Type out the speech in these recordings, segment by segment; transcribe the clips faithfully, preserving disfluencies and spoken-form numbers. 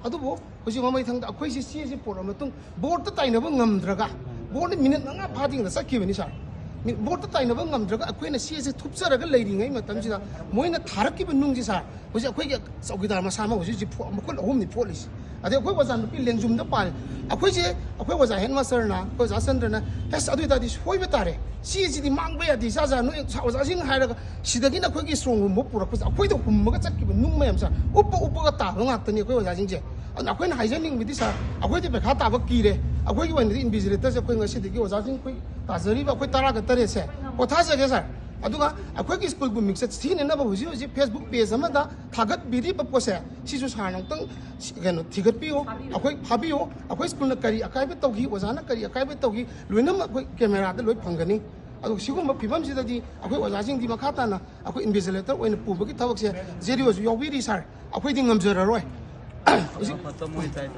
ꯑꯗꯨꯕꯨ ꯍꯧꯖꯤꯛ ꯃꯃꯩꯊꯪꯗ ꯑꯩꯈꯣꯏꯁꯤ ꯆꯦꯁꯤ ꯄꯣꯔꯛꯑ ꯃꯇꯨꯡ ꯕꯣꯔꯗꯇ ꯇꯥꯏꯅꯕ ꯉꯝꯗ꯭ꯔꯒ, ꯕꯣꯔꯗꯅ ꯃꯤꯅꯤꯠ ꯃꯉꯥ ꯐꯥꯗꯤꯡꯅ ꯆꯠꯈꯤꯕꯅꯤ ꯁꯥꯔ꯫ ꯃꯤ-, ꯕꯣꯔꯗꯇ ꯇꯥꯏꯅꯕ ꯉꯝꯗ꯭ꯔꯒ ꯑꯩꯈꯣꯏꯅ ꯆꯦꯁꯤ ꯊꯨꯞꯆꯔꯒ ꯂꯩꯔꯤꯉꯩ ꯃꯇꯝꯁꯤꯗ ꯃꯣꯏꯅ ꯊꯥꯔꯛꯈꯤꯕ ꯅꯨꯡꯁꯤ ꯁꯥꯔ, ꯍꯧꯖꯤꯛ ꯑꯩꯈꯣꯏꯒꯤ ꯆꯧꯀꯤꯗꯥꯔ ꯃꯁꯥꯃꯛ ꯍꯧꯖꯤꯛ ꯍꯧꯖꯤꯛ ꯐꯣ-, ꯃꯈꯨꯠ ꯑꯍꯨꯝꯅꯤ ꯐꯣꯠꯂꯤꯁꯤ꯫ ꯑꯗꯩ ꯑꯩꯈꯣꯏ ꯑꯣꯖꯥ ꯅꯨꯄꯤ ꯂꯦꯡꯖꯨꯝꯗ ꯄꯥꯜꯂꯤ꯫ ꯑꯩꯈꯣꯏꯁꯦ, ꯑꯩꯈꯣꯏ ꯑꯣꯖꯥ ꯍꯦꯗ ꯃꯥꯁꯇꯔꯅ, ꯑꯩꯈꯣꯏ ꯑꯣꯖꯥ ꯆꯟꯗ꯭ꯔꯅ, "ꯑꯁ, ꯑꯗꯨ ꯑꯣꯏ ꯇꯥꯔꯗꯤ ꯁꯣꯏꯕ ꯇꯥꯔꯦ, ꯆꯦꯁꯤꯗꯤ ꯃꯥꯡꯕ ꯌꯥꯗꯦ, ꯏꯆꯥ ꯏꯆꯥ ꯅꯣꯏ ꯑꯣꯖꯥꯁꯤꯡ" ꯍꯥꯏꯔꯒ ꯁꯤꯗꯒꯤꯅ ꯑꯩꯈꯣꯏꯒꯤ ꯏꯁꯇ꯭ꯔꯣꯡ ꯔꯨꯝ ꯐꯥꯎ ꯄꯨꯔꯛꯄꯁꯦ ꯑꯩꯈꯣꯏꯗ ꯍꯨꯝꯃꯒ ꯆꯠꯈꯤꯕ ꯅꯨꯡ ꯃꯌꯥꯝꯁꯦ ꯎꯞꯄ ꯎꯞꯄꯒ ꯇꯥꯕ ꯉꯥꯛꯇꯅꯤ ꯑꯩꯈꯣꯏ ꯑꯣꯖꯥꯁꯤꯡꯁꯦ꯫ ꯑꯗꯨꯅ ꯑꯩꯈꯣꯏꯅ ꯍꯥꯏꯖꯅꯤꯡꯕꯗꯤ ꯁꯥꯔ, ꯑꯩꯈꯣꯏꯗꯤ ꯄꯩꯈꯥ ꯇꯥꯕ ꯀꯤꯔꯦ꯫ ꯑꯩꯈꯣꯏꯒꯤ ꯑꯣꯏꯅꯗꯤ ꯏꯟꯚꯤꯖꯤꯂꯦꯇꯔꯁꯦ ꯑꯩꯈꯣꯏ ꯉꯁꯤꯗꯒꯤ ꯑꯣꯖꯥꯁꯤꯡ ꯑꯩꯈꯣꯏ ꯇꯥꯖꯔꯤꯕ ꯑꯩꯈꯣꯏ ꯇꯔꯥꯒ ꯇꯔꯦꯠꯁꯦ ꯄꯣꯊꯥꯖꯒꯦ ꯁꯥꯔ꯫ ꯑꯗꯨꯒ ꯑꯩꯈꯣꯏꯒꯤ ꯁ꯭ꯀꯨꯜꯕꯨ ꯃꯤꯡꯆꯠ ꯊꯤꯅꯅꯕ ꯍꯧꯖꯤꯛ ꯍꯧꯖꯤꯛ ꯐꯦꯁꯕꯨꯛ ꯄꯦꯖ ꯑꯃꯗ ꯊꯥꯒꯠꯄꯤꯔꯤꯕ ꯄꯣꯠꯁꯦ ꯁꯤꯁꯨ ꯁꯥꯔꯅ ꯑꯃꯨꯛꯇꯪ ꯁꯤ-, ꯀꯩꯅꯣ, ꯊꯤꯒꯠꯄꯤꯌꯨ꯫ ꯑꯩꯈꯣꯏ ꯐꯥꯕꯤꯌꯨ꯫ ꯑꯩꯈꯣꯏ ꯁ꯭ꯀꯨꯜꯅ ꯀꯔꯤ ꯑꯀꯥꯏꯕ ꯇꯧꯈꯤ, ꯑꯣꯖꯥꯅ ꯀꯔꯤ ꯑꯀꯥꯏꯕ ꯇꯧꯈꯤ, ꯂꯣꯏꯅꯃꯛ ꯑꯩꯈꯣꯏ ꯀꯦꯃꯦꯔꯥꯗ ꯂꯣꯏ ꯐꯪꯒꯅꯤ꯫ ꯑꯗꯨ ꯁꯤꯒꯨꯝꯕ ꯐꯤꯕꯝꯁꯤꯗꯗꯤ ꯑꯩꯈꯣꯏ ꯑꯣꯖꯥꯁꯤꯡꯗꯤ ꯃꯈꯥ ꯇꯥꯅ ꯑꯩꯈꯣꯏ ꯏꯟꯚꯤꯖꯤꯂꯦꯇꯔ ꯑꯣꯏꯅ ꯄꯨꯕꯒꯤ ꯊꯕꯛꯁꯦ ꯖꯦ ꯗꯤ ꯑꯣꯁꯨ ꯌꯥꯎꯕꯤꯔꯤ ꯁꯥꯔ꯫ ꯑꯩꯈꯣꯏꯗꯤ ꯉꯝꯖꯔꯔꯣꯏ꯫ ꯍꯧꯖꯤꯛ ꯃꯇꯝ ꯑꯣꯏ ꯇꯥꯏ꯫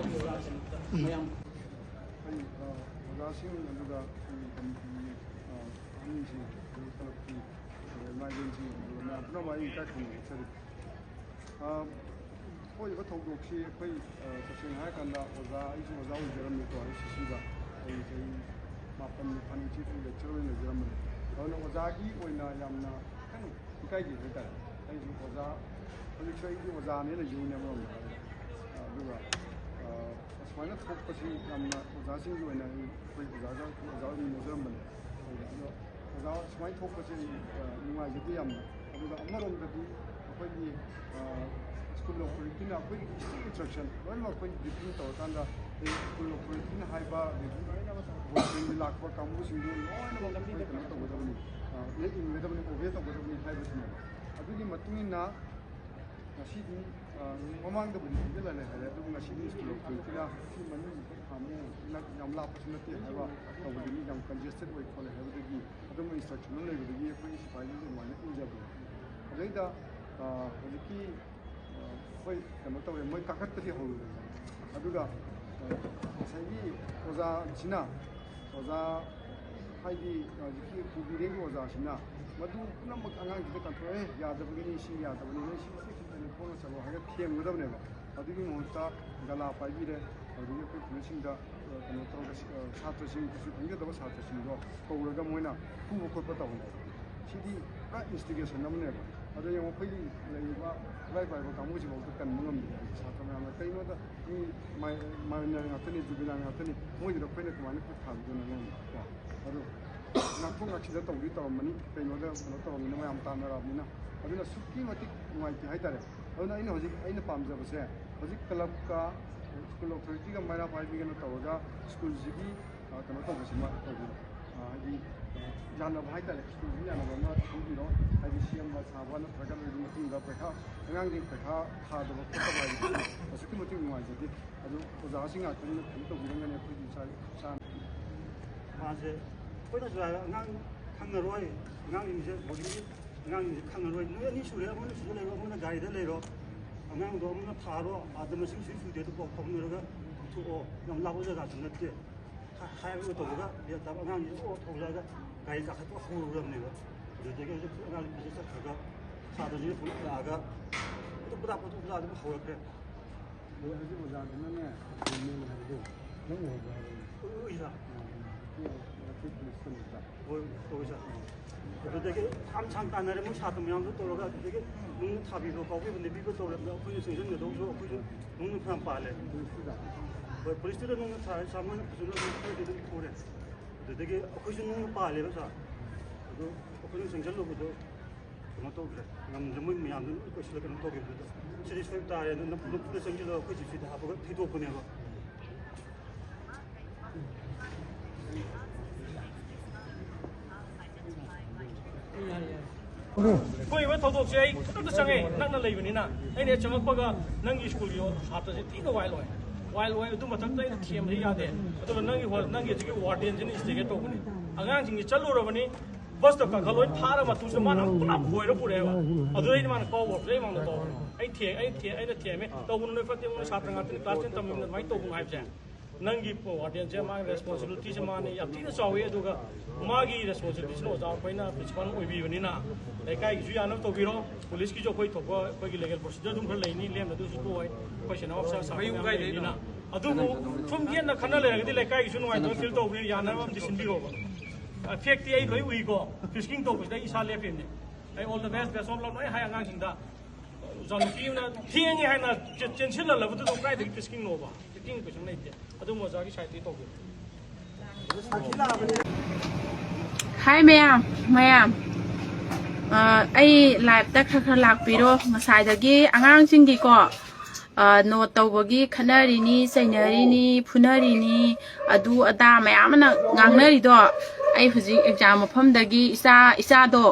ꯑꯩꯈꯣꯏ, ꯑ, ꯑꯣꯖꯥꯁꯤꯡ ꯑꯗꯨꯒ ꯑꯩꯈꯣꯏꯒꯤ ꯀꯝꯃꯤꯇꯤꯒꯤ, ꯑ, ꯑꯍꯟꯁꯤꯡ, ꯑꯗꯨꯒ ꯀ꯭ꯂꯕꯀꯤ, ꯑꯗꯨꯒ ꯏꯃꯥ ꯏꯕꯦꯟꯁꯤꯡ, ꯑꯗꯨꯒ ꯃꯌꯥꯝ ꯄꯨꯝꯅꯃꯛ ꯑꯩ ꯏꯀꯥꯏ ꯈꯨꯝꯅꯕ ꯎꯠꯆꯔꯤ꯫ ꯑ, ꯊꯣꯛꯏꯕ ꯊꯧꯗꯣꯛꯁꯤ ꯑꯩꯈꯣꯏ, ꯑ, ꯇꯁꯦꯡꯅ ꯍꯥꯏꯔꯀꯥꯟꯗ ꯑꯣꯖꯥ, ꯑꯩꯁꯨ ꯑꯣꯖꯥ ꯑꯣꯏꯖꯔꯝꯃꯤꯀꯣ, ꯑꯩ ꯁꯤꯁꯤꯗ ꯑꯩ ꯆꯍꯤ ꯃꯥꯄꯟ ꯅꯤꯄꯥꯟ ꯏꯆꯦ ꯂꯦꯛꯆꯔ ꯑꯣꯏꯅ ꯂꯩꯖꯔꯝꯕꯅꯤ꯫ ꯑꯗꯨꯅ ꯑꯣꯖꯥꯒꯤ ꯑꯣꯏꯅ ꯌꯥꯝꯅ ꯈꯤꯇꯪ ꯏꯀꯥꯏꯖꯩ ꯍꯥꯏꯇꯥꯔꯦ꯫ ꯑꯩꯁꯨ ꯑꯣꯖꯥ, ꯍꯧꯖꯤꯛꯁꯨ ꯑꯩꯗꯤ ꯑꯣꯖꯥꯅꯦꯅ ꯌꯨꯝꯅꯦ ꯑꯃꯔꯣꯝꯗ ꯍꯥꯏꯔꯒ꯫ ꯑꯗꯨꯒ, ꯑ, ꯑꯁꯨꯃꯥꯏꯅ ꯊꯣꯛꯄꯁꯤ ꯌꯥꯝꯅ ꯑꯣꯖꯥꯁꯤꯡꯒꯤ ꯑꯣꯏꯅ ꯑꯩ, ꯑꯩꯈꯣꯏ ꯑꯣꯖꯥꯒ, ꯑꯣꯖꯥ ꯑꯣꯏꯃꯤꯟꯅꯖꯔꯝꯕꯅꯤ꯫ ꯑꯗꯣ ꯑꯣꯖꯥ ꯁꯨꯃꯥꯏꯅ ꯊꯣꯛꯄꯁꯤ, ꯑ, ꯅꯨꯡꯉꯥꯏꯖꯗꯦ ꯌꯥꯝꯅ꯫ ꯑꯗꯨꯒ ꯑꯃꯔꯣꯝꯗꯗꯤ ꯑꯩꯈꯣꯏꯒꯤ, ꯑ, ꯁ꯭ꯀꯨꯜ ꯑꯣꯊꯣꯔꯤꯇꯤꯅ ꯑꯩꯈꯣꯏꯒꯤ ꯏꯁꯇ꯭ꯔꯤꯛ ꯏꯟꯁꯇ꯭ꯔꯛꯁꯟ ꯂꯣꯏꯅꯃꯛ ꯑꯩꯈꯣꯏ ꯕ꯭ꯔꯤꯐꯤꯡ ꯇꯧꯔꯀꯥꯟꯗ ꯑꯩꯈꯣꯏ ꯁ꯭ꯀꯨꯜ ꯑꯣꯊꯣꯔꯤꯇꯤꯅ ꯍꯥꯏꯕ, ꯑꯗꯒꯤ ꯂꯣꯏꯅꯃꯛ ꯕꯣꯔꯗꯤꯡꯒꯤ ꯂꯥꯛꯄ ꯀꯥꯡꯕꯨꯁꯤꯡꯗꯨ ꯂꯣꯏꯅꯃꯛ ꯑꯩꯈꯣꯏ ꯀꯩꯅꯣ ꯇꯧꯒꯗꯕꯅꯤ, ꯑ, ꯂꯣꯏ ꯏꯟꯒꯗꯕꯅꯤ, ꯑꯣꯕꯦ ꯇꯧꯒꯗꯕꯅꯤ ꯍꯥꯏꯕꯁꯤꯅꯦꯕ꯫ ꯑꯗꯨꯒꯤ ꯃꯇꯨꯡ ꯏꯟꯅ ꯉꯁꯤꯗꯤ, ꯑ, ꯃꯃꯥꯡꯗꯕꯨꯗꯤ ꯊꯦꯡꯖꯤꯜꯂꯛꯂꯦ ꯍꯥꯏꯔꯦ, ꯑꯗꯨꯕꯨ ꯉꯁꯤꯗꯤ ꯁ꯭ꯀꯨꯜ ꯑꯣꯊꯣꯔꯤꯇꯤꯅ ꯁꯤ ꯃꯅꯨꯡꯁꯤꯗ ꯊꯝꯃꯨ, ꯅꯛ-, ꯌꯥꯝ ꯂꯥꯞꯄꯁꯨ ꯅꯠꯇꯦ ꯍꯥꯏꯕ ꯇꯧꯕꯗꯒꯤ ꯌꯥꯝ ꯀꯟꯖꯦꯁꯇꯦꯠ ꯑꯣꯏ ꯈꯣꯠꯂꯦ ꯍꯥꯏꯕꯗꯒꯤ ꯑꯗꯨꯝꯕ ꯏꯟꯁꯇ꯭ꯔꯛꯁꯟ ꯑꯃ ꯂꯩꯕꯗꯒꯤ ꯑꯩꯈꯣꯏꯒꯤ ꯁꯤꯐꯥꯏꯁꯤꯡꯁꯦ ꯑꯗꯨꯃꯥꯏꯅ ꯏꯟꯖꯕꯅꯦ꯫ ꯑꯗꯩꯗ, ꯑ, ꯍꯧꯖꯤꯛꯀꯤ, ꯑ, ꯑꯩꯈꯣꯏ ꯀꯩꯅꯣ ꯇꯧꯔꯦ, ꯃꯣꯏ ꯀꯥꯈꯠꯄꯗꯤ ꯍꯧꯔꯨꯔꯦ꯫ ꯑꯗꯨꯒ, ꯑ, ꯉꯁꯥꯏꯒꯤ ꯑꯣꯖꯥꯁꯤꯅ, ꯑꯣꯖꯥ ꯍꯥꯏꯗꯤ ꯍꯧꯖꯤꯛꯀꯤ ꯄꯨꯕꯤꯔꯦꯒꯤ ꯑꯣꯖꯥꯁꯤꯅ ꯃꯗꯨ ꯄꯨꯝꯅꯃꯛ ꯑꯉꯥꯡꯁꯤꯗ ꯀꯟꯊꯣꯛꯑꯦ, "ꯌꯥꯗꯕꯒꯤꯅꯤ, ꯁꯤ ꯌꯥꯗꯕꯅꯤ, ꯅꯣꯏ ꯁꯤ ꯁꯤ ꯈꯤꯇꯪ ꯈꯣꯡꯅ ꯆꯠꯂꯣ" ꯍꯥꯏꯔꯒ ꯊꯦꯝꯒꯗꯕꯅꯦꯕ꯫ ꯑꯗꯨꯒꯤ ꯃꯍꯨꯠꯇ ꯒꯂꯥ ꯄꯥꯏꯕꯤꯔꯦ꯫ ꯑꯗꯨꯗꯒꯤ ꯑꯩꯈꯣꯏ ꯄꯨꯂꯤꯁꯁꯤꯡꯗ, ꯑ, ꯀꯩꯅꯣ ꯇꯧꯔꯒ, ꯑ, ꯁꯥꯇ꯭ꯔꯁꯤꯡ, ꯀꯩꯁꯨ ꯈꯪꯖꯗꯕ ꯁꯥꯇ꯭ꯔꯁꯤꯡꯗꯣ ꯀꯧꯔꯒ ꯃꯣꯏꯅ ꯐꯨꯕ ꯈꯣꯠꯄ ꯇꯧꯍꯟꯕ꯫ ꯁꯤꯗꯤ ꯄꯨꯔꯥ instigation ꯑꯃꯅꯦꯕ꯫ ꯑꯗꯣ ꯌꯦꯡꯉꯣ, ꯑꯩꯈꯣꯏꯒꯤ ꯂꯩꯔꯤꯕ ꯈꯨꯠꯂꯥꯏ ꯄꯥꯏꯕ ꯀꯥꯡꯕꯨꯁꯤꯐꯥꯎꯗ ꯀꯟꯕ ꯉꯝꯗꯦ ꯁꯥꯇ꯭ꯔ ꯃꯌꯥꯝꯅ꯫ ꯀꯩꯅꯣꯗ ꯃꯤ ꯃꯥꯏ-, minor ꯉꯥꯛꯇꯅꯤ, juvenile ꯉꯥꯛꯇꯅꯤ, ꯃꯣꯏꯗꯨꯗ ꯑꯩꯈꯣꯏꯅ ꯀꯃꯥꯏꯅ ꯈꯨꯠ ꯊꯥꯡꯗꯣꯏꯅꯣ ꯌꯦꯡꯉꯣ, ꯀꯣ? ꯑꯗꯣ ꯉꯥꯛꯊꯣꯛ ꯉꯥꯛꯁꯤꯟꯗ ꯇꯧꯗꯤ ꯇꯧꯔꯝꯃꯅꯤ, ꯀꯩꯅꯣꯗ ꯀꯩꯅꯣ ꯇꯧꯔꯝꯃꯤꯅ, ꯃꯌꯥꯝ ꯇꯥꯟꯅꯔꯛꯑꯕꯅꯤꯅ꯫ ꯑꯗꯨꯅ ꯑꯁꯨꯛꯀꯤ ꯃꯇꯤꯛ ꯅꯨꯡꯉꯥꯏꯇꯦ ꯍꯥꯏꯇꯥꯔꯦ꯫ ꯑꯗꯨꯅ ꯑꯩꯅ ꯍꯧꯖꯤꯛ ꯑꯩꯅ ꯄꯥꯝꯖꯕꯁꯦ, ꯍꯧꯖꯤꯛ clubꯀ school authorityꯒ ꯃꯩꯔꯥ ꯄꯥꯏꯕꯤꯒꯅ ꯇꯧꯔꯒ ꯁ꯭ꯀꯨꯜꯁꯤꯒꯤ, ꯑ, ꯀꯩꯅꯣ ꯇꯧꯕꯁꯤꯃ ꯇꯧꯕꯤꯔꯣ꯫ ꯑ, ꯍꯥꯏꯗꯤ, ꯑ, ꯌꯥꯅꯕ ꯍꯥꯏꯇꯥꯔꯦ, ꯁ꯭ꯀꯨꯜꯁꯤꯒꯤ ꯌꯥꯅꯕ ꯑꯃ ꯁꯤꯟꯕꯤꯔꯣ꯫ ꯍꯥꯏꯗꯤ ꯁꯦꯝꯕ ꯁꯥꯕ ꯅꯠꯇ꯭ꯔꯒ ꯂꯣꯏꯔꯕ ꯃꯇꯨꯡꯗ ꯄꯩꯈꯥ, ꯑꯉꯥꯡꯁꯤꯡ ꯄꯩꯈꯥ ꯊꯥꯗꯕ ꯈꯣꯠꯇꯕ ꯍꯥꯏꯕꯁꯤ ꯑꯁꯨꯛꯀꯤ ꯃꯇꯤꯛ ꯅꯨꯡꯉꯥꯏꯖꯗꯦ꯫ ꯑꯗꯨ ꯑꯣꯖꯥꯁꯤꯡ ꯉꯥꯛꯇꯅ ꯀꯩꯅꯣ ꯇꯧꯕꯤꯔꯝꯒꯅꯤ, ꯑꯩꯈꯣꯏꯒꯤ ꯏꯆꯥ, ꯏꯆꯥ ꯃꯥꯁꯦ ꯑꯩꯈꯣꯏꯅꯁꯨ ꯍꯥꯏꯕ, ꯑꯉꯥꯡ ꯈꯪꯉꯔꯣꯏ, ꯑꯉꯥꯡꯁꯤꯡꯁꯦ ꯕꯣꯔꯗꯤꯡꯒꯤ ꯑꯉꯥꯡꯁꯤꯡꯁꯦ ꯈꯪꯉꯔꯣꯏ꯫ ꯅꯣꯏ ꯑꯅꯤ ꯁꯨꯔꯦ, ꯑꯃꯅ ꯁꯤꯗ ꯂꯩꯔꯣ, ꯑꯃꯅ ꯒꯥꯔꯤꯗ ꯂꯩꯔꯣ, ꯑꯉꯥꯡꯗꯣ ꯑꯃꯅ ꯊꯥꯔꯣ, ꯑꯥꯗ ꯃꯁꯤꯡ ꯁꯨꯏ ꯁꯨꯗꯦ ꯑꯗꯨ ꯄꯥꯎ ꯐꯥꯎꯅꯔꯒ ꯄꯨꯊꯣꯛꯑꯣ, ꯌꯥꯝ ꯂꯥꯞꯄ ꯖꯒꯥꯁꯨ ꯅꯠꯇꯦ꯫ ꯍꯥꯏꯕꯒ ꯇꯧꯕꯒ ꯒ꯭ꯌꯥꯟ ꯇꯥꯕ ꯑꯉꯥꯡꯁꯦ ꯑꯣ ꯊꯧꯖꯤꯜꯂꯒ ꯒꯥꯔꯤ ꯀꯥꯈꯠꯄ ꯍꯧꯔꯨꯔꯕꯅꯦꯕ꯫ ꯑꯗꯨꯗꯒꯤ ꯍꯧꯖꯤꯛ ꯑꯉꯥꯡꯁꯦ ꯆꯠꯈ꯭ꯔꯒ ꯁꯥꯇ꯭ꯔꯁꯤꯡꯁꯦ ꯄꯨꯂꯞ ꯂꯥꯛꯑꯒ ꯄꯨꯊꯣꯛꯄꯗ ꯄꯨꯊꯣꯛꯄꯗ ꯑꯗꯨꯝ ꯍꯧꯔꯛꯈ꯭ꯔꯦ꯫ ꯑꯗꯣ ꯍꯧꯖꯤꯛ ꯑꯣꯖꯥꯗꯨꯅꯅꯦ ꯃꯦꯟ ꯍꯥꯏꯕꯗꯣ ꯅꯪ ꯑꯣꯏꯕ꯭ꯔꯥ ꯍꯥꯏꯕꯅꯤ꯫ ꯎꯏ, ꯎꯏ, ꯁꯥꯔ꯫ ꯑꯩꯈꯣꯏ ꯄꯨꯂꯤꯁ ꯀꯩꯅꯣꯗ꯫ ꯍꯣꯏ, ꯇꯧꯏ, ꯁꯥꯔ꯫ ꯑꯗꯨꯗꯒꯤ ꯌꯥꯝ ꯁꯥꯡ ꯇꯥꯟꯅꯔꯦ, ꯃꯣꯏ ꯁꯥꯇ꯭ꯔ ꯃꯌꯥꯝꯗꯣ ꯇꯧꯔꯒ꯫ ꯑꯗꯨꯗꯒꯤ ꯅꯨꯡꯅ ꯊꯥꯕꯤꯕ ꯀꯥꯎꯕꯤꯕ ꯅꯦꯕꯤꯕ ꯇꯧꯔꯦ꯫ ꯑꯗꯨꯗ ꯑꯩꯈꯣꯏꯁꯨ ꯆꯪꯁꯤꯟꯒꯗꯧꯕꯁꯨ ꯑꯩꯈꯣꯏꯁꯨ ꯅꯨꯡꯅ ꯐꯅꯌꯥꯝ ꯄꯥꯜꯂꯦ꯫ ꯄꯨꯂꯤꯁꯇꯨꯗ꯫ ꯍꯣꯏ, ꯄꯨꯂꯤꯁꯇꯨꯗ ꯅꯨꯡꯅ ꯊꯥꯔꯦ, ꯁꯥꯔ, ꯃꯣꯏꯅ ꯐꯖꯅ ꯑꯗꯨꯝ ꯈꯔꯗꯤ ꯑꯗꯨꯝ ꯐꯨꯔꯦ꯫ ꯑꯗꯨꯗꯒꯤ ꯑꯩꯈꯣꯏꯁꯨ ꯅꯨꯡꯅ ꯄꯥꯜꯂꯦꯕ, ꯁꯥꯔ꯫ ꯑꯗꯨ ꯑꯩꯈꯣꯏꯅ ꯆꯪꯁꯤꯜꯂꯨꯕꯗꯣ ꯀꯩꯅꯣ ꯇꯧꯗ꯭ꯔꯦ, ꯉꯝꯗ꯭ꯔꯦ, ꯃꯣꯏ ꯃꯌꯥꯝꯗꯨ ꯂꯣꯏ ꯀꯣꯏꯁꯤꯜꯂ ꯀꯩꯅꯣ ꯇꯧꯈꯤꯕꯗꯨꯗ꯫ "ꯁꯤꯗꯤ ꯁꯣꯏꯕ ꯇꯥꯔꯦ" ꯑꯗꯨꯅ ꯅꯝꯐꯨ ꯅꯝꯐꯨꯗ ꯆꯪꯁꯤꯜꯂꯒ ꯑꯩꯈꯣꯏ ꯖꯤꯞꯁꯤꯗ ꯍꯥꯞꯄꯒ ꯊꯩꯗꯣꯛꯄꯅꯦꯕ꯫ ꯊꯣꯛꯏꯕ ꯊꯧꯗꯣꯛꯁꯦ ꯑꯩ ꯈꯨꯗꯛꯇ ꯆꯪꯉꯦ, ꯅꯛꯅ ꯂꯩꯕꯅꯤꯅ꯫ ꯑꯩꯅ ꯍꯦꯛ ꯆꯪꯉꯛꯄꯒ ꯅꯪꯒꯤ ꯁ꯭ꯀꯨꯜꯒꯤ ꯁꯥꯇ꯭ꯔꯁꯦ ꯊꯤꯅ ꯋꯥꯏꯜ ꯑꯣꯏ, ꯋꯥꯏꯜ ꯑꯣꯏ꯫ ꯑꯗꯨ ꯃꯊꯛꯇ ꯑꯩꯅ ꯊꯦꯝꯕꯗꯤ ꯌꯥꯗꯦ꯫ ꯑꯗꯨꯒ ꯅꯪꯒꯤ ꯍꯣ-, ꯅꯪꯒꯤ ꯑꯗꯨꯒꯤ ꯋꯥꯔꯗꯦꯟꯁꯤꯅ instigate ꯇꯧꯕꯅꯤ꯫ ꯑꯉꯥꯡꯁꯤꯡꯁꯤ ꯆꯠꯂꯨꯔꯕꯅꯤ, ꯕꯁꯇ ꯀꯥꯈꯠ ꯂꯣꯏ ꯊꯥꯔ ꯃꯇꯨꯡꯗ ꯃꯥꯅ ꯑꯃꯨꯛ ꯄꯨꯂꯞ ꯍꯣꯏꯔ ꯄꯨꯔꯛꯑꯦꯕ꯫ ꯑꯗꯨꯗꯩꯗꯤ ꯃꯥꯅ ꯀꯥꯎꯕ ꯍꯧꯔꯛꯄꯗꯩ ꯃꯥꯡꯗ ꯇꯧꯕꯅꯤ꯫ ꯑꯩ ꯊꯦ-, ꯑꯩ ꯊꯦ-, ꯑꯩꯅ ꯊꯦꯝꯃꯦ, "ꯇꯧꯒꯅꯨ, ꯅꯣꯏ ꯐꯠꯇꯦ, ꯅꯣꯏ ꯁꯥꯇ꯭ꯔ ꯉꯥꯛꯇꯅꯤ, class ten ꯇꯝꯃꯤꯕꯅꯤ, ꯑꯗꯨꯃꯥꯏꯅ ꯇꯧꯒꯅꯨ" ꯍꯥꯏꯕꯁꯦ꯫ ꯅꯪꯒꯤ ꯋꯥꯔꯗꯦꯟꯁꯦ ꯃꯥꯒꯤ ꯔꯦꯁꯄꯣꯟꯁꯤꯕꯤꯂꯤꯇꯤꯁꯦ ꯃꯥꯅ ꯌꯥꯝ ꯊꯤꯅ ꯆꯥꯎꯋꯤ꯫ ꯑꯗꯨꯒ ꯃꯥꯒꯤ ꯔꯦꯁꯄꯣꯟꯁꯤꯕꯤꯂꯤꯇꯤꯁꯤꯅ ꯑꯣꯖꯥ ꯑꯩꯈꯣꯏꯅ ꯄ꯭ꯔꯤꯟꯁꯤꯄꯥꯜ ꯑꯣꯏꯕꯤꯕꯅꯤꯅ ꯂꯩꯀꯥꯏꯒꯤꯁꯨ ꯌꯥꯅꯕ ꯇꯧꯕꯤꯔꯣ꯫ ꯄꯨꯂꯤꯁꯀꯤꯁꯨ ꯑꯩꯈꯣꯏ ꯊꯣꯛꯄ ꯑꯩꯈꯣꯏꯒꯤ ꯂꯤꯒꯦꯜ ꯄ꯭ꯔꯣꯁꯤꯖꯔ ꯑꯗꯨꯝ ꯈꯔ ꯂꯩꯅꯤ꯫ ꯂꯦꯝꯅ ꯑꯗꯨꯁꯨ ꯇꯣꯛꯑꯣꯏ꯫ ꯑꯩꯈꯣꯏ ꯁꯦꯅꯥ ꯑꯣꯐꯤꯁꯥꯔ ꯁꯥꯕ ꯃꯌꯨꯝ ꯃꯌꯥꯝ ꯀꯥꯏꯗꯩꯅꯣ? ꯂꯩꯕꯅꯤꯅ꯫ ꯑꯗꯨꯕꯨ ꯁꯨꯝ ꯌꯦꯠꯅ ꯈꯟꯅ ꯂꯩꯔꯒꯗꯤ ꯂꯩꯀꯥꯏꯒꯤꯁꯨ ꯅꯨꯡꯉꯥꯏꯇꯕ ꯐꯤꯜ ꯇꯧꯕꯅꯤꯅ ꯌꯥꯅꯕ ꯑꯃꯗꯤ ꯁꯤꯟꯕꯤꯔꯣꯕ꯫ ꯐꯦꯛꯇꯤ ꯑꯩ ꯂꯣꯏ ꯎꯏꯀꯣ꯫ ꯐꯤꯁꯀꯤꯡ ꯇꯧꯕꯁꯤꯗ ꯑꯩ ꯏꯁꯥ ꯂꯦꯞꯄꯤꯕꯅꯦ꯫ ꯑꯩ all the best, best of luck ꯂꯣꯏ ꯍꯥꯏ ꯑꯉꯥꯡꯁꯤꯡꯗ꯫ ꯑꯣꯖꯥ ꯅꯨꯄꯤ ꯑꯃꯅ ꯊꯦꯡꯉꯦ ꯍꯥꯏꯅ ꯆꯦ-, ꯆꯦꯟꯁꯤꯜꯍꯜꯂꯕꯗꯨꯗ ꯀꯗꯥꯏꯗꯒꯤ ꯐꯤꯁꯀꯤꯡꯅꯣꯕ? ꯐꯤꯁꯀꯤꯡ ꯀꯩꯁꯨ ꯂꯩꯇꯦ꯫ ꯑꯗꯨꯝ ꯑꯣꯖꯥꯒꯤ ꯁꯥꯏꯠꯇꯒꯤ ꯇꯧꯕꯤꯔꯣ꯫ ꯍꯥꯏ ꯃꯌꯥꯝ, ꯃꯌꯥꯝ꯫ ꯑ, ꯑꯩ ꯂꯥꯏꯞꯇ ꯈꯔ ꯈꯔ ꯂꯥꯛꯄꯤꯔꯣ꯫ ꯉꯁꯥꯏꯗꯒꯤ ꯑꯉꯥꯡꯁꯤꯡꯒꯤꯀꯣ, ꯑ, ꯅꯣꯠ ꯇꯧꯕꯒꯤ ꯈꯠꯅꯔꯤꯅꯤ, ꯆꯩꯅꯔꯤꯅꯤ, ꯐꯨꯅꯔꯤꯅꯤ, ꯑꯗꯨ ꯑꯗꯥ ꯃꯌꯥꯝ ꯑꯃꯅ ꯉꯥꯡꯅꯔꯤꯗꯣ꯫ ꯑꯩ ꯍꯧꯖꯤꯛ ꯑꯦꯛꯖꯥꯝ ꯃꯐꯝꯗꯒꯤ ꯏꯆꯥ, ꯏꯆꯥꯗꯣ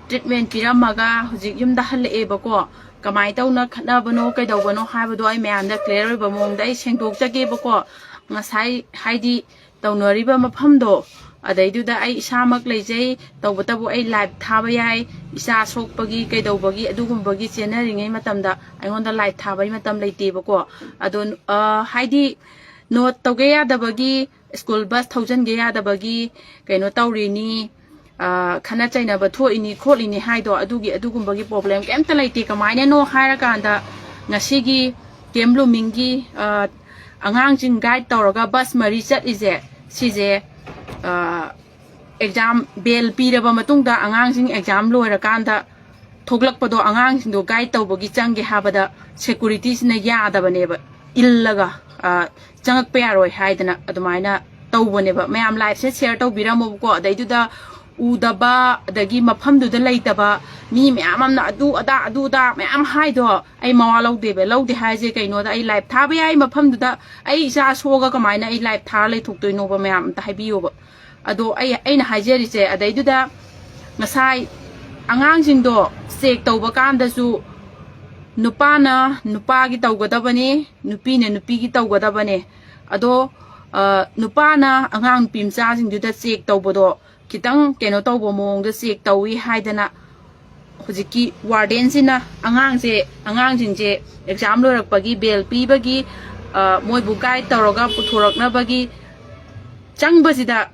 ꯇ꯭ꯔꯤꯠꯃꯦꯟ ꯄꯤꯔꯝꯃꯒ ꯍꯧꯖꯤꯛ ꯌꯨꯝꯗ ꯍꯜꯂꯛꯑꯦꯕꯀꯣ꯫ ꯀꯃꯥꯏꯅ ꯇꯧꯅ ꯈꯠꯅꯕꯅꯣ, ꯀꯩꯗꯧꯕꯅꯣ ꯍꯥꯏꯕꯗꯣ ꯑꯩ ꯃꯌꯥꯝꯗ ꯀ꯭ꯂꯤꯌꯥꯔ ꯑꯣꯏꯕ ꯃꯑꯣꯡꯗ ꯑꯩ ꯁꯦꯡꯗꯣꯛꯆꯒꯦꯕꯀꯣ꯫ ꯉꯁꯥꯏ ꯍꯥꯏꯗꯤ ꯇꯧꯅꯔꯤꯕ ꯃꯐꯝꯗꯣ, ꯑꯗꯩꯗꯨꯗ ꯑꯩ ꯏꯁꯥꯃꯛ ꯂꯩꯖꯩ꯫ ꯇꯧꯕꯇꯕꯨ ꯑꯩ ꯂꯥꯏꯚ ꯊꯥꯕ ꯌꯥꯏ꯫ ꯏꯆꯥ ꯁꯣꯛꯄꯒꯤ ꯀꯩꯗꯧꯕꯒꯤ ꯑꯗꯨꯒꯨꯝꯕꯒꯤ ꯆꯦꯟꯅꯔꯤꯉꯩ ꯃꯇꯝꯗ ꯑꯩꯉꯣꯟꯗ ꯂꯥꯏꯚ ꯊꯥꯕꯒꯤ ꯃꯇꯝ ꯂꯩꯇꯦꯕꯀꯣ꯫ ꯑꯗꯣ, ꯑ, ꯍꯥꯏꯗꯤ ꯅꯣꯠ ꯇꯧꯒꯦ ꯌꯥꯗꯕꯒꯤ, ꯁ꯭ꯀꯨꯜ ꯕꯁ ꯊꯧꯖꯤꯟꯒꯦ ꯌꯥꯗꯕꯒꯤ ꯀꯩꯅꯣ ꯇꯧꯔꯤꯅꯤ, ꯑ, ꯈꯠꯅ ꯆꯩꯅꯕ ꯊꯣꯛꯏꯅꯤ ꯈꯣꯠꯂꯤꯅꯤ ꯍꯥꯏꯗꯣ, ꯑꯗꯨꯒꯤ, ꯑꯗꯨꯒꯨꯝꯕꯒꯤ ꯄ꯭ꯔꯣꯕ꯭ꯂꯦꯝ ꯀꯩꯝꯇ ꯂꯩꯇꯦ꯫ ꯀꯃꯥꯏꯅꯅꯣ ꯍꯥꯏꯔꯀꯥꯟꯗ ꯉꯁꯤꯒꯤ ꯀꯦꯝ ꯕ꯭ꯂꯨꯃꯤꯡꯒꯤ, ꯑ, ꯑꯉꯥꯡꯁꯤꯡ ꯒꯥꯏꯗ ꯇꯧꯔꯒ ꯕꯁ ꯃꯔꯤ ꯆꯠꯂꯤꯁꯦ, ꯁꯤꯁꯦ, ꯑ, ꯑꯦꯛꯖꯥꯝ ꯕꯦꯜ ꯄꯤꯔꯕ ꯃꯇꯨꯡꯗ ꯑꯉꯥꯡꯁꯤꯡ ꯑꯦꯛꯖꯥꯝ ꯂꯣꯏꯔꯀꯥꯟꯗ ꯊꯣꯛꯂꯛꯄꯗꯣ ꯑꯉꯥꯡꯁꯤꯡꯗꯣ ꯒꯥꯏꯗ ꯇꯧꯕꯒꯤ ꯆꯪꯒꯦ ꯍꯥꯏꯕꯗ ꯁꯦꯀꯨꯔꯤꯇꯤꯁꯤꯅ ꯌꯥꯗꯕꯅꯦꯕ, ꯏꯜꯂꯒ, ꯑ, ꯆꯪꯉꯛꯄ ꯌꯥꯔꯣꯏ ꯍꯥꯏꯗꯅ ꯑꯗꯨꯃꯥꯏꯅ ꯇꯧꯕꯅꯦꯕ꯫ ꯃꯌꯥꯝ ꯂꯥꯏꯐꯁꯦ ꯁꯤꯌꯔ ꯇꯧꯕꯤꯔꯝꯃꯣꯕꯀꯣ꯫ ꯑꯗꯩꯗꯨꯗ ꯎꯗꯕ, ꯑꯗꯒꯤ ꯃꯐꯝꯗꯨꯗ ꯂꯩꯇꯕ ꯃꯤ ꯃꯌꯥꯝ ꯑꯃꯅ ꯑꯗꯨ ꯑꯗꯥ, ꯑꯗꯨ ꯑꯗꯥ ꯃꯌꯥꯝ ꯍꯥꯏꯗꯣ ꯑꯩ ꯃꯋꯥ ꯂꯧꯗꯦꯕ꯫ ꯂꯧꯗꯦ ꯍꯥꯏꯁꯦ ꯀꯩꯅꯣꯗ, ꯑꯩ ꯂꯥꯏꯐ ꯊꯥꯕ ꯌꯥꯏ ꯃꯐꯝꯗꯨꯗ, ꯑꯩ ꯏꯆꯥ ꯁꯣꯛꯑꯒ ꯀꯃꯥꯏꯅ ꯑꯩ ꯂꯥꯏꯐ ꯊꯥꯔ ꯂꯩꯊꯣꯛꯇꯣꯏꯅꯣꯕ? ꯃꯌꯥꯝ ꯑꯝꯇ ꯍꯥꯏꯕꯤꯌꯣꯕ꯫ ꯑꯗꯣ ꯑꯩ, ꯑꯩꯅ ꯍꯥꯏꯖꯔꯤꯁꯦ, ꯑꯗꯩꯗꯨꯗ ꯉꯁꯥꯏ ꯑꯉꯥꯡꯁꯤꯡꯗꯣ ꯆꯦꯛ ꯇꯧꯕ ꯀꯥꯟꯗꯁꯨ ꯅꯨꯄꯥꯅ ꯅꯨꯄꯥꯒꯤ ꯇꯧꯒꯗꯕꯅꯤ, ꯅꯨꯄꯤꯅ ꯅꯨꯄꯤꯒꯤ ꯇꯧꯒꯗꯕꯅꯦ꯫ ꯑꯗꯣ, ꯑ, ꯅꯨꯄꯥꯅ ꯑꯉꯥꯡ ꯅꯨꯄꯤ ꯃꯆꯥꯁꯤꯡꯗꯨꯗ ꯆꯦꯛ ꯇꯧꯕꯗꯣ ꯈꯤꯇꯪ ꯀꯩꯅꯣ ꯇꯧꯕ ꯃꯑꯣꯡꯗ ꯆꯦꯛ ꯇꯧꯏ ꯍꯥꯏꯗꯅ ꯍꯧꯖꯤꯛꯀꯤ ꯋꯥꯔꯗꯦꯟꯁꯤꯅ ꯑꯉꯥꯡꯁꯦ, ꯑꯉꯥꯡꯁꯤꯡꯁꯦ ꯑꯦꯛꯖꯥꯝ ꯂꯣꯏꯔꯛꯄꯒꯤ ꯕꯦꯜ ꯄꯤꯕꯒꯤ ꯃꯣꯏꯕꯨ ꯒꯥꯏꯗ ꯇꯧꯔꯒ ꯄꯨꯊꯣꯔꯛꯅꯕꯒꯤ ꯆꯪꯕꯁꯤꯗ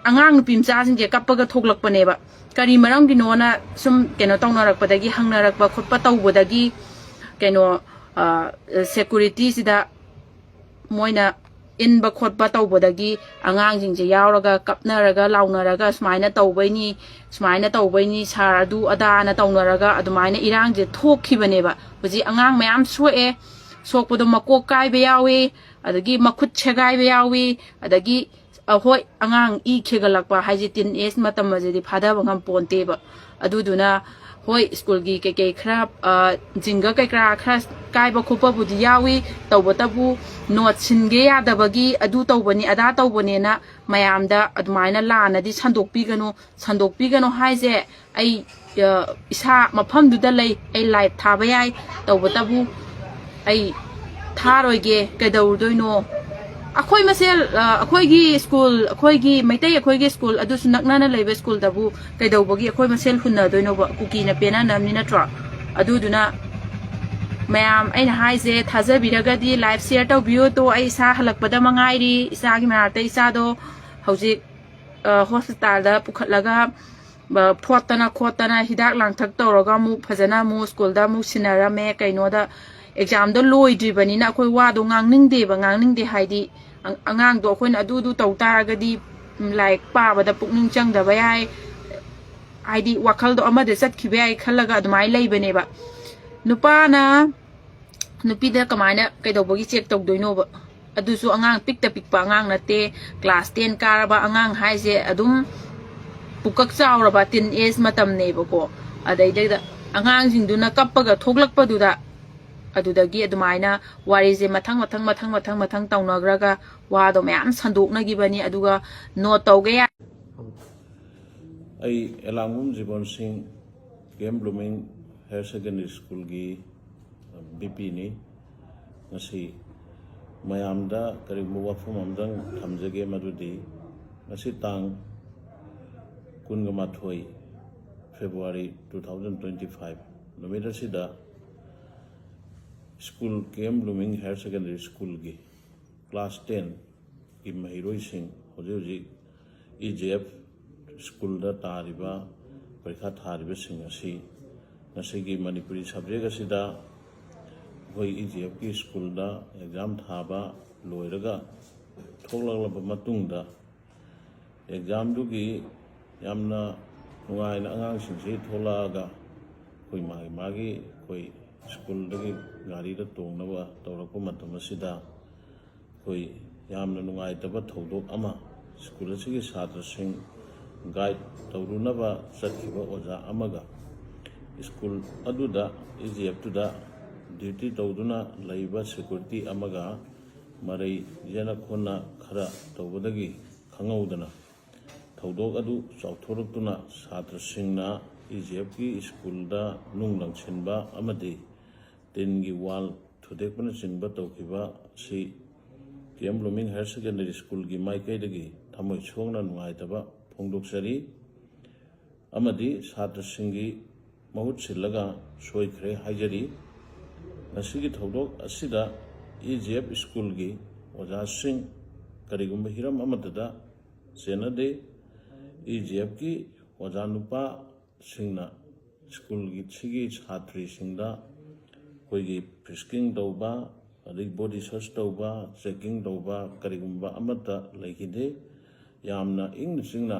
ꯑꯉꯥꯡ ꯅꯨꯄꯤ ꯃꯆꯥꯁꯤꯡꯁꯦ ꯀꯞꯄꯒ ꯊꯣꯛꯂꯛꯄꯅꯦꯕ꯫ ꯀꯔꯤ ꯃꯔꯝꯒꯤꯅꯣꯅ ꯁꯨꯝ ꯀꯩꯅꯣ ꯇꯧꯅꯔꯛꯄꯗꯒꯤ, ꯍꯪꯅꯔꯛꯄ ꯈꯣꯠꯄ ꯇꯧꯕꯗꯒꯤ, ꯀꯩꯅꯣ, ꯁꯦꯀꯨꯔꯤꯇꯤꯁꯤꯗ ꯃꯣꯏꯅ ꯏꯟꯕ ꯈꯣꯠꯄ ꯇꯧꯕꯗꯒꯤ ꯑꯉꯥꯡꯁꯤꯡꯁꯦ ꯌꯥꯎꯔꯒ ꯀꯞꯅꯔꯒ ꯂꯥꯎꯅꯔꯒ ꯁꯨꯃꯥꯏꯅ ꯇꯧꯕꯩꯅꯤ, ꯁꯨꯃꯥꯏꯅ ꯇꯧꯕꯩꯅꯤ ꯁꯥꯔ, ꯑꯗꯨ ꯑꯗꯥꯅ ꯇꯧꯅꯔꯒ ꯑꯗꯨꯃꯥꯏꯅ ꯏꯔꯥꯡꯁꯦ ꯊꯣꯛꯈꯤꯕꯅꯦꯕ꯫ ꯍꯧꯖꯤꯛ ꯑꯉꯥꯡ ꯃꯌꯥꯝ ꯁꯣꯛꯑꯦ, ꯁꯣꯛꯄꯗꯣ ꯃꯀꯣꯛ ꯀꯥꯏꯕ ꯌꯥꯎꯏ, ꯑꯗꯒꯤ ꯃꯈꯨꯠ ꯁꯦꯒꯥꯏꯕ ꯌꯥꯎꯏ, ꯑꯗꯒꯤ, ꯑ, ꯍꯣꯏ, ꯑꯉꯥꯡ ꯏ ꯈꯦꯒꯠꯂꯛꯄ ꯍꯥꯏꯁꯦ ꯇꯤꯟ ꯑꯦꯖ ꯃꯇꯝ ꯑꯁꯤꯗꯤ ꯐꯥꯗꯕ ꯉꯝꯄꯣꯟꯇꯦꯕ꯫ ꯑꯗꯨꯗꯨꯅ ꯍꯣꯏ, ꯁ꯭ꯀꯨꯜꯒꯤ ꯀꯩꯀꯩ ꯈꯔ, ꯑ, ꯖꯤꯡꯒ ꯀꯩꯀꯔꯥ ꯈꯔ ꯀꯥꯏꯕ ꯈꯣꯠꯄꯕꯨꯗꯤ ꯌꯥꯎꯏ, ꯇꯧꯕꯇꯕꯨ ꯅꯣꯠ ꯁꯤꯟꯒꯦ ꯌꯥꯗꯕꯒꯤ ꯑꯗꯨ ꯇꯧꯕꯅꯤ ꯑꯗꯥ ꯇꯧꯕꯅꯦꯅ ꯃꯌꯥꯝꯗ ꯑꯗꯨꯃꯥꯏꯅ ꯂꯥꯟꯅꯗꯤ ꯁꯟꯗꯣꯛꯄꯤꯒꯅꯨ꯫ ꯁꯟꯗꯣꯛꯄꯤꯒꯅꯨ ꯍꯥꯏꯁꯦ, ꯑꯩ, ꯑ, ꯏꯁꯥ ꯃꯐꯝꯗꯨꯗ ꯂꯩ, ꯑꯩ ꯂꯥꯏꯚ ꯊꯥꯕ ꯌꯥꯏ, ꯇꯧꯕꯇꯕꯨ ꯑꯩ ꯊꯥꯔꯣꯏꯒꯦ꯫ ꯀꯩꯗꯧꯔꯨꯗꯣꯏꯅꯣ? ꯑꯩꯈꯣꯏ ꯃꯁꯦꯜ, ꯑ, ꯑꯩꯈꯣꯏꯒꯤ ꯁ꯭ꯀꯨꯜ, ꯑꯩꯈꯣꯏꯒꯤ ꯃꯩꯇꯩ ꯑꯩꯈꯣꯏꯒꯤ ꯁ꯭ꯀꯨꯜ ꯑꯗꯨꯁꯨ ꯅꯛꯅꯅ ꯂꯩꯕ ꯁ꯭ꯀꯨꯜꯗꯕꯨ ꯀꯩꯗꯧꯕꯒꯤ ꯑꯩꯈꯣꯏ ꯃꯁꯦꯜ ꯍꯨꯟꯅꯗꯣꯏꯅꯣꯕ? ꯀꯨꯀꯤꯅ ꯄꯦꯟꯅꯅꯕꯅꯤ ꯅꯠꯇ꯭ꯔꯣ? ꯑꯗꯨꯗꯨꯅ ꯃꯌꯥꯝ, ꯑꯩꯅ ꯍꯥꯏꯁꯦ ꯊꯥꯖꯕꯤꯔꯒꯗꯤ ꯂꯥꯏꯚ ꯁꯤꯌꯔ ꯇꯧꯕꯤꯌꯨ꯫ ꯇꯣ, ꯑꯩ ꯏꯁꯥ ꯍꯜꯂꯛꯄꯗ ꯃꯉꯥꯏꯔꯤ, ꯏꯆꯥꯒꯤ ꯃꯅꯥꯛꯇ ꯏꯆꯥꯗꯣ ꯍꯧꯖꯤꯛ, ꯑ, ꯍꯣꯁꯄꯤꯇꯥꯜꯗ ꯄꯨꯈꯠꯂꯒ, ꯑ, ꯐꯣꯠꯇꯅ ꯈꯣꯠꯇꯅ ꯍꯤꯗꯥꯛ ꯂꯥꯡꯊꯛ ꯇꯧꯔꯒ ꯑꯃꯨꯛ ꯐꯖꯅ ꯑꯃꯨꯛ ꯁ꯭ꯀꯨꯜꯗ ꯑꯃꯨꯛ ꯁꯤꯟꯅꯔꯝꯃꯦ꯫ ꯀꯩꯅꯣꯗ ꯑꯦꯛꯖꯥꯝꯗꯣ ꯂꯣꯏꯗ꯭ꯔꯤꯕꯅꯤꯅ ꯑꯩꯈꯣꯏ ꯋꯥꯗꯣ ꯉꯥꯡꯅꯤꯡꯗꯦꯕ, ꯉꯥꯡꯅꯤꯡꯗꯦ ꯍꯥꯏꯗꯤ ꯑ-, ꯑꯉꯥꯡꯗꯣ ꯑꯩꯈꯣꯏꯅ ꯑꯗꯨ ꯑꯗꯨ ꯇꯧ ꯇꯥꯔꯒꯗꯤ, ꯎꯝ, ꯂꯥꯏꯔꯤꯛ ꯄꯥꯕꯗ ꯄꯨꯛꯅꯤꯡ ꯆꯪꯗꯕ ꯌꯥꯏ, ꯍꯥꯏꯗꯤ ꯋꯥꯈꯜꯗꯣ ꯑꯃꯗ ꯆꯠꯈꯤꯕ ꯌꯥꯏ ꯈꯜꯂꯒ ꯑꯗꯨꯃꯥꯏꯅ ꯂꯩꯕꯅꯦꯕ꯫ ꯅꯨꯄꯥꯅ ꯅꯨꯄꯤꯗ ꯀꯃꯥꯏꯅ ꯀꯩꯗꯧꯕꯒꯤ ꯆꯦꯛ ꯇꯧꯗꯣꯏꯅꯣꯕ? ꯑꯗꯨꯁꯨ ꯑꯉꯥꯡ ꯄꯤꯛꯇ ꯄꯤꯛꯄ ꯑꯉꯥꯡ ꯅꯠꯇꯦ, ꯀ꯭ꯂꯥꯁ ꯇꯦꯟ ꯀꯥꯔꯕ ꯑꯉꯥꯡ ꯍꯥꯏꯁꯦ ꯑꯗꯨꯝ ꯄꯨꯀꯛ ꯆꯥꯎꯔꯕ ꯇꯤꯟ ꯑꯦꯖ ꯃꯇꯝꯅꯦꯕꯀꯣ꯫ ꯑꯗꯩꯗꯩꯗ ꯑꯉꯥꯡꯁꯤꯡꯗꯨꯅ ꯀꯞꯄꯒ ꯊꯣꯛꯂꯛꯄꯗꯨꯗ, ꯑꯗꯨꯗꯒꯤ ꯑꯗꯨꯃꯥꯏꯅ ꯋꯥꯔꯤꯁꯦ ꯃꯊꯪ ꯃꯊꯪ ꯃꯊꯪ ꯃꯊꯪ ꯃꯊꯪ ꯇꯧꯅꯈ꯭ꯔꯒ ꯋꯥꯗꯣ ꯃꯌꯥꯝ ꯁꯟꯗꯣꯛꯅꯈꯤꯕꯅꯤ꯫ ꯑꯗꯨꯒ ꯅꯣꯠ ꯇꯧꯒꯦ ꯌꯥ- ꯑꯩ ꯑꯦꯂꯥꯡꯕꯝ ꯖꯤꯕꯣꯟ ꯁꯤꯡ, ꯀꯦꯝ ꯕ꯭ꯂꯨꯃꯤꯡ ꯍꯥꯌꯔ ꯁꯦꯀꯦꯟꯗꯔꯤ ꯁ꯭ꯀꯨꯜꯒꯤ ꯕꯤ ꯄꯤꯅꯤ꯫ ꯉꯁꯤ ꯃꯌꯥꯝꯗ ꯀꯔꯤꯒꯨꯝꯕ ꯋꯥꯐꯝ ꯑꯃꯇꯪ ꯊꯝꯖꯒꯦ, ꯃꯗꯨꯗꯤ ꯉꯁꯤ ꯇꯥꯡ ꯀꯨꯟꯒ ꯃꯥꯊꯣꯏ February two thousand twenty five ꯅꯨꯃꯤꯠ ꯑꯁꯤꯗ ꯁ꯭ꯀꯨꯜ, ꯀꯦ ꯑꯦꯝ ꯕ꯭ꯂꯨꯃꯤꯡ ꯍꯥꯌꯔ ꯁꯦꯀꯦꯟꯗꯔꯤ ꯁ꯭ꯀꯨꯜꯒꯤ ꯀ꯭ꯂꯥꯁ ꯇꯦꯟꯒꯤ ꯃꯍꯩꯔꯣꯏꯁꯤꯡ ꯍꯧꯖꯤꯛ ꯍꯧꯖꯤꯛ ꯏ ꯖꯤ ꯑꯦꯐ ꯁ꯭ꯀꯨꯜꯗ ꯇꯥꯔꯤꯕ, ꯄꯔꯤꯈꯥ ꯊꯥꯔꯤꯕꯁꯤꯡ ꯑꯁꯤ ꯉꯁꯤꯒꯤ ꯃꯅꯤꯄꯨꯔꯤ ꯁꯕꯖꯦꯛ ꯑꯁꯤꯗ ꯑꯩꯈꯣꯏ ꯏ ꯖꯤ ꯑꯦꯐꯀꯤ ꯁ꯭ꯀꯨꯜꯗ ꯑꯦꯛꯖꯥꯝ ꯊꯥꯕ ꯂꯣꯏꯔꯒ ꯊꯣꯛꯂꯛꯂꯕ ꯃꯇꯨꯡꯗ, ꯑꯦꯛꯖꯥꯝꯗꯨꯒꯤ ꯌꯥꯝꯅ ꯅꯨꯡꯉꯥꯏꯅ ꯑꯉꯥꯡꯁꯤꯡꯁꯤ ꯊꯣꯛꯂꯛꯑꯒ ꯑꯩꯈꯣꯏ ꯃꯥꯒꯤ ꯃꯥꯒꯤ ꯑꯩꯈꯣꯏ ꯁ꯭ꯀꯨꯜꯗꯒꯤ ꯒꯥꯔꯤꯗ ꯇꯣꯡꯅꯕ ꯇꯧꯔꯛꯄ ꯃꯇꯝ ꯑꯁꯤꯗ, ꯑꯩꯈꯣꯏ ꯌꯥꯝꯅ ꯅꯨꯡꯉꯥꯏꯇꯕ ꯊꯧꯗꯣꯛ ꯑꯃ, ꯁ꯭ꯀꯨꯜ ꯑꯁꯤꯒꯤ ꯁꯥꯇ꯭ꯔꯁꯤꯡ ꯒꯥꯏꯗ ꯇꯧꯔꯨꯅꯕ ꯆꯠꯈꯤꯕ ꯑꯣꯖꯥ ꯑꯃꯒ ꯁ꯭ꯀꯨꯜ ꯑꯗꯨꯗ, ꯏ ꯖꯤ ꯑꯦꯐꯇꯨꯗ ꯗ꯭ꯌꯨꯇꯤ ꯇꯧꯗꯨꯅ ꯂꯩꯕ ꯁꯦꯀ꯭ꯌꯨꯔꯤꯇꯤ ꯑꯃꯒ ꯃꯔꯩ ꯌꯦꯠꯅ ꯈꯣꯠꯅ ꯈꯔ ꯇꯧꯕꯗꯒꯤ ꯈꯪꯍꯧꯗꯅ ꯊꯧꯗꯣꯛ ꯑꯗꯨ ꯆꯥꯎꯊꯣꯔꯛꯇꯨꯅ ꯁꯥꯇ꯭ꯔꯁꯤꯡꯅ ꯏ ꯖꯤ ꯑꯦꯐꯀꯤ ꯁ꯭ꯀꯨꯜꯗ ꯅꯨꯡ ꯂꯪꯁꯤꯟꯕ ꯑꯃꯗꯤ ꯇꯤꯟꯒꯤ ꯋꯥꯜ ꯊꯨꯗꯦꯛꯄꯅꯆꯤꯡꯕ ꯇꯧꯈꯤꯕ ꯑꯁꯤ ꯀꯦ ꯑꯦꯝ ꯕ꯭ꯂꯨꯃꯤꯡ ꯍꯥꯌꯔ ꯁꯦꯀꯦꯟꯗꯔꯤ ꯁ꯭ꯀꯨꯜꯒꯤ ꯃꯥꯏꯀꯩꯗꯒꯤ ꯊꯃꯣꯏ ꯁꯣꯛꯅ ꯅꯨꯡꯉꯥꯏꯇꯕ ꯐꯣꯡꯗꯣꯛꯆꯔꯤ ꯑꯃꯗꯤ ꯁꯥꯇ꯭ꯔꯁꯤꯡꯒꯤ ꯃꯍꯨꯠ ꯁꯤꯜꯂꯒ ꯁꯣꯏꯈ꯭ꯔꯦ ꯍꯥꯏꯖꯔꯤ꯫ ꯉꯁꯤꯒꯤ ꯊꯧꯗꯣꯛ ꯑꯁꯤꯗ ꯏ ꯖꯤ ꯑꯦꯐ ꯁ꯭ꯀꯨꯜꯒꯤ ꯑꯣꯖꯥꯁꯤꯡ ꯀꯔꯤꯒꯨꯝꯕ ꯍꯤꯔꯝ ꯑꯃꯠꯇꯗ ꯆꯦꯟꯅꯗꯦ꯫ ꯏ ꯖꯤ ꯑꯦꯐꯀꯤ ꯑꯣꯖꯥ ꯅꯨꯄꯥꯁꯤꯡꯅ ꯁ꯭ꯀꯨꯜꯒꯤ ꯁꯤꯒꯤ ꯁꯥꯇ꯭ꯔꯤꯁꯤꯡꯗ ꯑꯩꯈꯣꯏꯒꯤ ꯐ꯭ꯔꯤꯁꯀꯤꯡ ꯇꯧꯕ, ꯑꯗꯒꯤ ꯕꯣꯗꯤ ꯁꯔꯆ ꯇꯧꯕ, ꯆꯦꯛꯀꯤꯡ ꯇꯧꯕ ꯀꯔꯤꯒꯨꯝꯕ ꯑꯃꯠꯇ ꯂꯩꯈꯤꯗꯦ꯫ ꯌꯥꯝꯅ ꯏꯪꯅ ꯆꯤꯡꯅ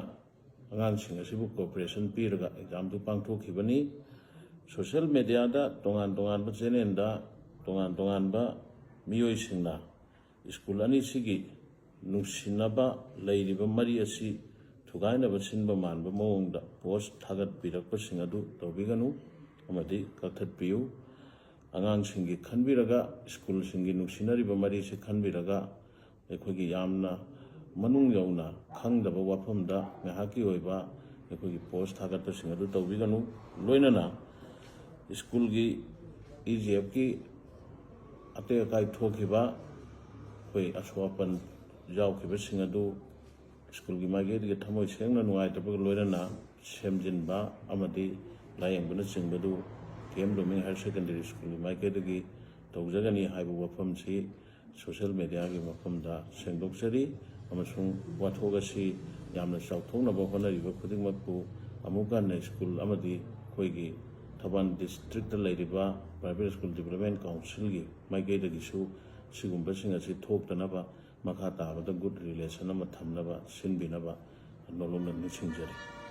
ꯑꯉꯥꯡꯁꯤꯡ ꯑꯁꯤꯕꯨ ꯀꯣꯑꯣꯄꯔꯦꯁꯟ ꯄꯤꯔꯒ ꯑꯦꯛꯖꯥꯝꯗꯨ ꯄꯥꯡꯊꯣꯛꯈꯤꯕꯅꯤ꯫ ꯁꯣꯁꯤꯌꯦꯜ ꯃꯦꯗꯤꯌꯥꯗ ꯇꯣꯉꯥꯟ ꯇꯣꯉꯥꯟꯕ ꯆꯦꯅꯦꯜꯗ ꯇꯣꯉꯥꯟ ꯇꯣꯉꯥꯟꯕ ꯃꯤꯑꯣꯏꯁꯤꯡꯅ ꯁ꯭ꯀꯨꯜ ꯑꯅꯤꯁꯤꯒꯤ ꯅꯨꯡꯁꯤꯅꯕ ꯂꯩꯔꯤꯕ ꯃꯔꯤ ꯑꯁꯤ ꯊꯨꯒꯥꯏꯅꯕ ꯁꯤꯟꯕ ꯃꯥꯟꯕ ꯃꯑꯣꯡꯗ ꯄꯣꯁ ꯊꯥꯒꯠꯄꯤꯔꯛꯄꯁꯤꯡ ꯑꯗꯨ ꯇꯧꯕꯤꯒꯅꯨ ꯑꯃꯗꯤ ꯀꯛꯊꯠꯄꯤꯌꯨ꯫ ꯑꯉꯥꯡꯁꯤꯡꯒꯤ ꯈꯟꯕꯤꯔꯒ, ꯁ꯭ꯀꯨꯜꯁꯤꯡꯒꯤ ꯅꯨꯡꯁꯤꯅꯔꯤꯕ ꯃꯔꯤꯁꯤ ꯈꯟꯕꯤꯔꯒ, ꯑꯩꯈꯣꯏꯒꯤ ꯌꯥꯝꯅ ꯃꯅꯨꯡ ꯌꯧꯅ ꯈꯪꯗꯕ ꯋꯥꯐꯝꯗ ꯉꯥꯏꯍꯥꯛꯀꯤ ꯑꯣꯏꯕ ꯑꯩꯈꯣꯏꯒꯤ ꯄꯣꯁ ꯊꯥꯒꯠꯄꯁꯤꯡ ꯑꯗꯨ ꯇꯧꯕꯤꯒꯅꯨ꯫ ꯂꯣꯏꯅꯅ ꯁ꯭ꯀꯨꯜꯒꯤ ꯏ ꯖꯤ ꯑꯦꯐꯀꯤ ꯑꯇꯦꯛ ꯑꯀꯥꯏ ꯊꯣꯛꯈꯤꯕ, ꯑꯩꯈꯣꯏ ꯑꯁꯣꯛ ꯑꯄꯟ ꯌꯥꯎꯈꯤꯕꯁꯤꯡ ꯑꯗꯨ ꯁ꯭ꯀꯨꯜꯒꯤ ꯃꯥꯏꯀꯩꯗꯒꯤ ꯊꯃꯣꯏ ꯁꯦꯡꯅ ꯅꯨꯡꯉꯥꯏꯇꯕꯒ ꯂꯣꯏꯅꯅ ꯁꯦꯝꯖꯤꯟꯕ ꯑꯃꯗꯤ ꯂꯥꯌꯦꯡꯕꯅꯆꯤꯡꯕꯗꯨ ꯀꯦ ꯑꯦꯝ ꯕ꯭ꯂꯨꯃꯤꯡ ꯍꯥꯌꯔ ꯁꯦꯀꯦꯟꯗꯔꯤ ꯁ꯭ꯀꯨꯜꯒꯤ ꯃꯥꯏꯀꯩꯗꯒꯤ ꯇꯧꯖꯒꯅꯤ ꯍꯥꯏꯕ ꯋꯥꯐꯝꯁꯤ ꯁꯣꯁꯤꯌꯦꯜ ꯃꯦꯗꯤꯌꯥꯒꯤ ꯃꯐꯝꯗ ꯁꯦꯡꯗꯣꯛꯆꯔꯤ꯫ ꯑꯃꯁꯨꯡ ꯋꯥꯊꯣꯛ ꯑꯁꯤ ꯌꯥꯝꯅ ꯆꯥꯎꯊꯣꯛꯅꯕ ꯍꯣꯠꯅꯔꯤꯕ ꯈꯨꯗꯤꯡꯃꯛꯄꯨ ꯑꯃꯨꯛ ꯍꯟꯅ ꯁ꯭ꯀꯨꯜ ꯑꯃꯗꯤ ꯑꯩꯈꯣꯏꯒꯤ ꯊꯧꯕꯥꯜ ꯗꯤꯁꯇ꯭ꯔꯤꯛꯇ ꯂꯩꯔꯤꯕ ꯄ꯭ꯔꯥꯏꯚꯦꯠ ꯁ꯭ꯀꯨꯜ ꯗꯤꯕꯂꯞꯃꯦꯟ ꯀꯥꯎꯟꯁꯤꯜꯒꯤ ꯃꯥꯏꯀꯩꯗꯒꯤꯁꯨ ꯁꯤꯒꯨꯝꯕꯁꯤꯡ ꯑꯁꯤ ꯊꯣꯛꯇꯅꯕ ꯃꯈꯥ ꯇꯥꯕꯗ ꯒꯨꯗ ꯔꯤꯂꯦꯁꯟ ꯑꯃ ꯊꯝꯅꯕ ꯁꯤꯟꯕꯤꯅꯕ ꯅꯣꯂꯨꯛꯅ ꯅꯤꯡꯁꯤꯡꯖꯔꯤ꯫